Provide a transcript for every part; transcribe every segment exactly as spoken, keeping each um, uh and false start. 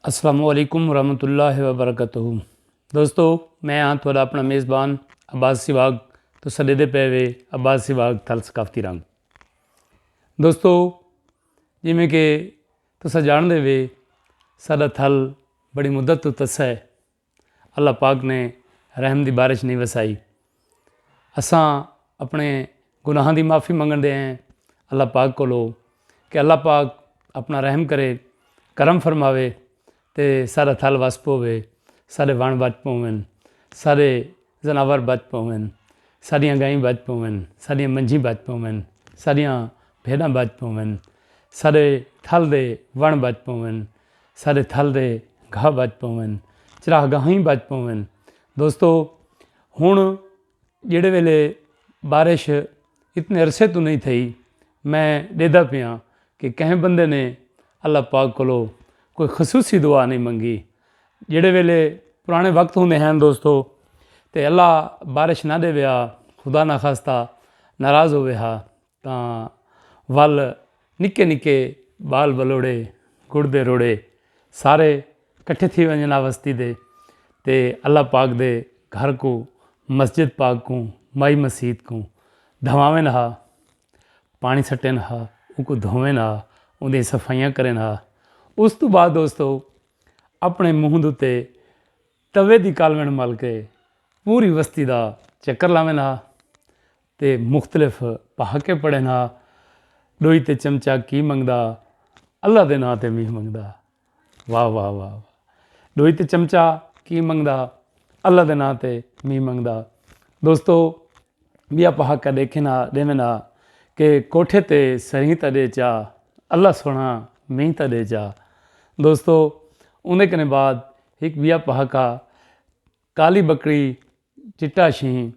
السلام علیکم ورحمۃ اللہ وبرکاتہ۔ دوستو، میں ہاں تہاݙا اپݨا میزبان عباس سواگ۔ تساں ݙیہدے پئے وے عباس سواگ تھل ثقافتی رنگ۔ دوستو، جیویں کہ تساں ڄاݨدے وے، ساݙا تھل بڑی مدت توں تسا ہے، اللہ پاک نے رحم دی بارش نہیں وسائی۔ اساں اپݨے گناہاں دی معافی منگݨ دے ہیں اللہ پاک کولو کہ اللہ پاک اپݨا رحم کرے، کرم فرماوے تے ساݙا تھل وس پووے، ساݙے وݨ بچ پوون، ساݙے زناور بچ پوون، ساݙیاں ڳئیں بچ پوون، ساݙیاں منجھیں بچ پوون، ساݙیاں بھیݙاں بچ پوون، ساݙے تھل دے وݨ بچ پوون، ساݙے تھل دے گھاہ بچ پوون، چراہ گاہیں بچ پوون۔ دوستو، ہݨ جیڑھے ویلے بارش اتنے عرصے توں نہیں تھئی، میں ݙیہدا پیاں کہ کہیں بندے نے اللہ پاک کولو کوئی خصوصی دعا نہیں منگی۔ جیڑھے ویلے پراݨے وقت ہوندے ہن دوستو، تے اللہ بارش نہ ݙیوے ہا، خدا نخواستہ ناراض ہووے ہا، تاں ول نکے نکے ٻال ٻلوڑے، گڑ دے روڑے، سارے کٹھے تھی ونڄن ہا وستی دے، تے اللہ پاک دے گھر کوں، مسجد پاک کوں، مائی مسیت کوں دھواون ہا، پاݨی سٹن ہا، اوکوں دھوون ہا، اوندیاں صفائیاں کرن ہا۔ اس توں بعد دوستو، اپݨے منہ دے اتے توے دی کالوݨ مل کے پوری وستی دا چکر لاون ہا تے مختلف پہاکے پڑھن ہا۔ ݙوئی تے چمچا کی منگدا، اللہ دے ناں تے مینہ منگدا۔ واہ واہ واہ واہ۔ ݙوئی تے چمچا کی منگدا، اللہ دے ناں تے مینہ منگدا۔ دوستو، ٻیا پہاکا ݙیکھن ہا، ݙیون ہا کہ کوٹھے تے سریں تاں ݙے چا، اللہ سوہݨا مینہ تاں ݙے چا۔ دوستو، اوندے کنے بعد ہک ٻیا پہاکا، کالی ٻکری چٹا شینہہ،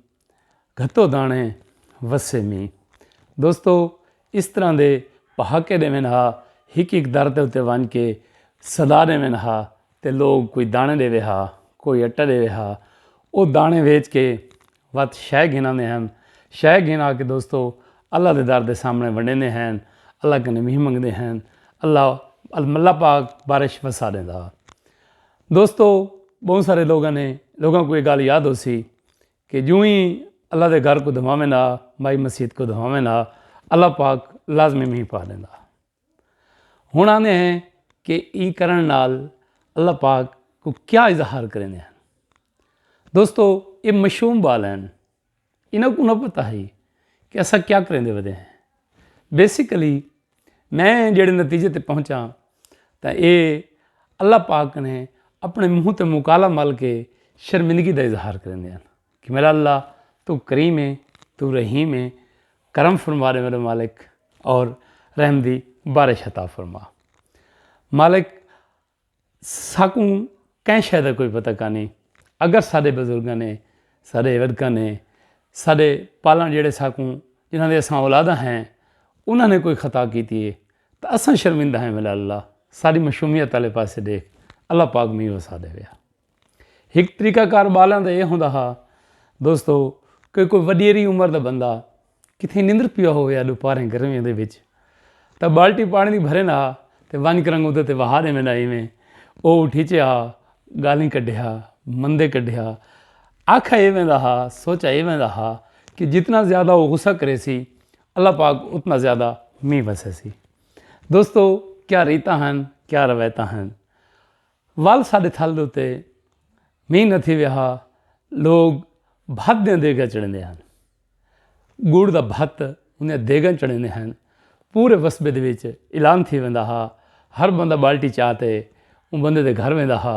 گھتو داݨے وسے مینہ۔ دوستو، اس طرح دے پہاکے ݙیون ہا، ہک ہک در دے اتے ونڄ کے صدا ݙیون ہا تے لوگ کوئی داݨے ݙیوے ہا، کوئی اٹا ݙیوے ہا۔ او داݨے ویچ کے وت شے گھن آندے ہن۔ شے گھن آ کے دوستو، اللہ دے در دے سامݨے ونڈیندے ہن، اللہ کنے مینہ منگدے ہن، اللہ، اللہ پاک بارش وسا ݙیندا۔ دوستو، ٻہوں سارے لوگاں نے، لوگاں کوں یہ ڳالھ یاد ہوسی کہ جوں ہی اللہ دے گھر کوں دھواویں ہا، مائی مسیت کوں دھواویں ہا، اللہ پاک لازمی مینہ پا ݙیندا۔ ہݨ آندے ہیں کہ ایں کرݨ نال اللہ پاک کوں کیا اظہار کریندے ہن۔ دوستو، یہ معصوم ٻال ہن، انہاں کوں نہ پتہ ہئی کہ اساں کیا کریندے ودے ہیں۔ بیسیکلی میں جیڑھے نتیجے تے پہنچاں تاں اے اللہ پاک نے اپݨے منہ تے مکالا مل کے شرمندگی دا اظہار کریندے ہن کہ میرا اللہ، تو کریم ہے، تو رحیم ہے، کرم فرما دے میرے مالک، اور رحم دی بارش عطا فرما۔ مالک، ساکوں کہیں شے دا کوئی پتہ کائنی۔ اگر ساݙے بزرگاں نے، ساݙے وݙکاں نے، ساݙے پالاں جیڑھے ساکوں، جنہاں دے اساں اولاداں ہیں، انہاں نے کوئی خطا کیتی ہے تاں اساں شرمندہ ہیں میرا اللہ۔ ساݙی معصومیت آلے پاسے ݙیکھ، اللہ پاک مینہ وسا ݙیوے۔ ہک طریقہ کار ٻالاں دا اے ہوندا ہا دوستو، کہ کوئی وݙیری عمر دا بندہ کتھے نندر پیا ہووے یا ݙوپہریں گرمیاں دے وچ، تاں بالٹی پاݨی دی بھرن ہا تے ونڄ کرنگ اوندے تے وہا ݙیوندا ایویں۔ او اٹھیچے ہا، ڳالھیں کڈھے ہا، مندے کڈھے ہا، آکھا اے ویندا ہا، سوچا اے ویندا ہا کہ جتنا زیادہ او غصہ کریسی، اللہ پاک اتنا زیادہ مینہ وسیسی۔ دوستو، کیا ریتاں ہن، کیا روایتاں ہن۔ ول ساݙے تھل دے اتے مینہ نہ تھیوے ہا، لوگ بھت دیاں دیگاں چڑھیندے ہن۔ ڳڑ دا بھت، اوندیاں دیگاں چڑھیندے ہن۔ پورے وسبے دے وچ اعلان تھی ویندا ہا، ہر بندہ بالٹی چا تے اوں بندے دے گھر ویندا ہا،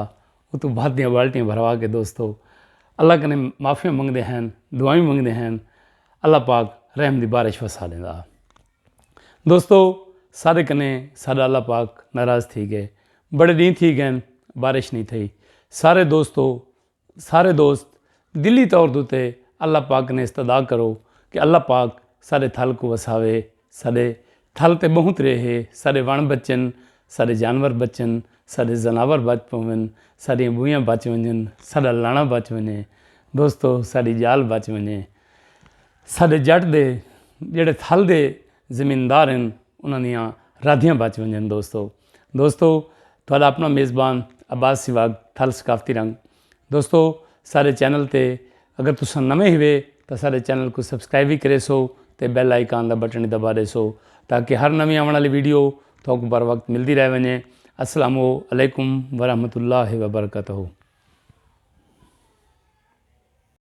اتوں بھت دیاں بالٹیاں بھروا کے دوستو اللہ کنے معافیاں منگدے ہن، دعائیں منگدے ہن، اللہ پاک رحم دی بارش وسا ݙیندا ہا۔ دوستو، ساݙے کنے ساݙا اللہ پاک ناراض تھی ڳئے، بڑے ݙینہہ تھی ڳئن، بارش نہیں تھئی۔ سارے دوستو، سارے دوست دلی طور دے اتے اللہ پاک نے استدعا کرو کہ اللہ پاک ساݙے تھل کوں وساوے، ساݙے تھل تے ٻہوں تریہہ ہے، ساݙے وݨ بچن، ساݙے جانور بچن، ساݙے زناور بچ پون، ساݙیاں ٻوہیاں بچ ونڄن، ساݙا لاݨا بچ ونڄے۔ دوستو، ساݙی ڄال بچ ونڄے۔ ساݙے جٹ دے جیڑھے تھل دے زمیندار ہن، انہاں دیاں رادھیاں بچ ونڄن دوستو۔ دوستو، تہاݙا اپݨا میزبان عباس سواگ، تھل ثقافتی رنگ۔ دوستو، سارے چینل تے اگر تساں نویں ہوئے تاں سارے چینل کوں سبسکرائب وی کریسو تے بیل آئیکن دا بٹن دبا ݙیسو تاکہ ہر نویں آوݨ والی ویڈیو تہاکوں بر وقت ملدی رہ ونڄے۔ السلام علیکم ورحمۃ اللہ وبرکاتہ۔